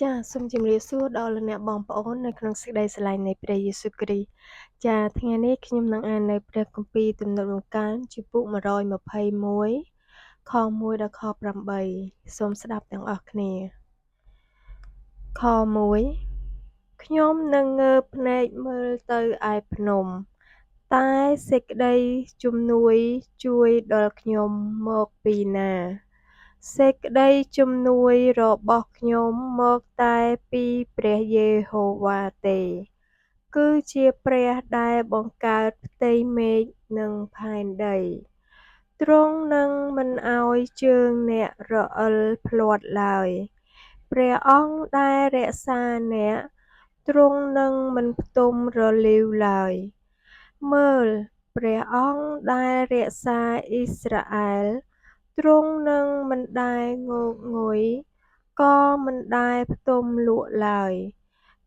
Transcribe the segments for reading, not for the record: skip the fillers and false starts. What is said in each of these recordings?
ចាសសូមជម្រាបសួរដល់លោកអ្នកបងប្អូននៅក្នុងសេចក្តីស្រឡាញ់នៃព្រះយេស៊ូវគ្រីស្ទចាថ្ងៃនេះខ្ញុំនឹងអាននៅព្រះគម្ពីរទំនុកដំកើងជំពូក121ខ1ដល់ខ8សូមស្ដាប់ទាំងអស់គ្នាខ1ខ្ញុំនឹងងើបភ្នែកមើលទៅឯភ្នំតែសេចក្តីជំនួយជួយដល់ខ្ញុំមកពីណាសេចក្តីជំនួយរបស់ខ្ញុំមកតែពីព្រះយេហូវ៉ាទេ គឺជាព្រះដែលបង្កើតផ្ទៃមេឃនិងផែនដី ទ្រង់នឹងមិនឲ្យជើងអ្នករអិលភ្លាត់ឡើយ ព្រះអង្គដែលរក្សាអ្នក ទ្រង់នឹងមិនផ្ទំរលីវឡើយ មើល ព្រះអង្គដែលរក្សាអ៊ីស្រាអែលទ្រង់នឹងមិនដែលងោកងុយ ក៏មិនដែលផ្ទំលក់ឡើយ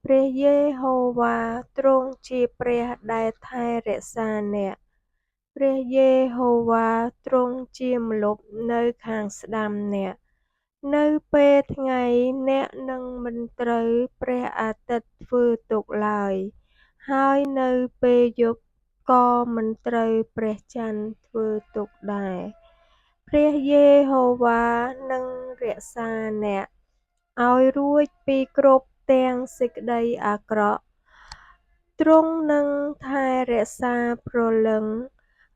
ព្រះយេហូវ៉ាទ្រង់ជាព្រះដែលថែរក្សាអ្នក ព្រះយេហូវ៉ាទ្រង់ជាម្លប់នៅខាងស្ដាំអ្នក នៅពេលថ្ងៃអ្នកនឹងមិនត្រូវព្រះអាទិត្យធ្វើទុក្ខឡើយ ហើយនៅពេលយប់ក៏មិនត្រូវព្រះច័ន្ទធ្វើទុក្ខដែរព្រះយេហូវ៉ានឹងរក្សាអ្នកឲ្យរួចពីគ្រប់ទាំងសេចក្តីអាក្រក់ ទ្រង់នឹងថែរក្សាព្រលឹង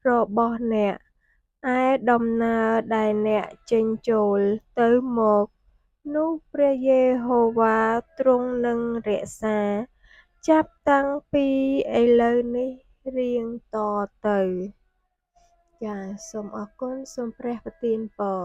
របស់អ្នក ឯដំណើរដែលអ្នកចេញចូលទៅមក នោះព្រះយេហូវ៉ាទ្រង់នឹងរក្សា ចាប់តាំងពីឥឡូវនេះរៀងតទៅចាសសូមអរគុណសូមព្រះប្រទានពរ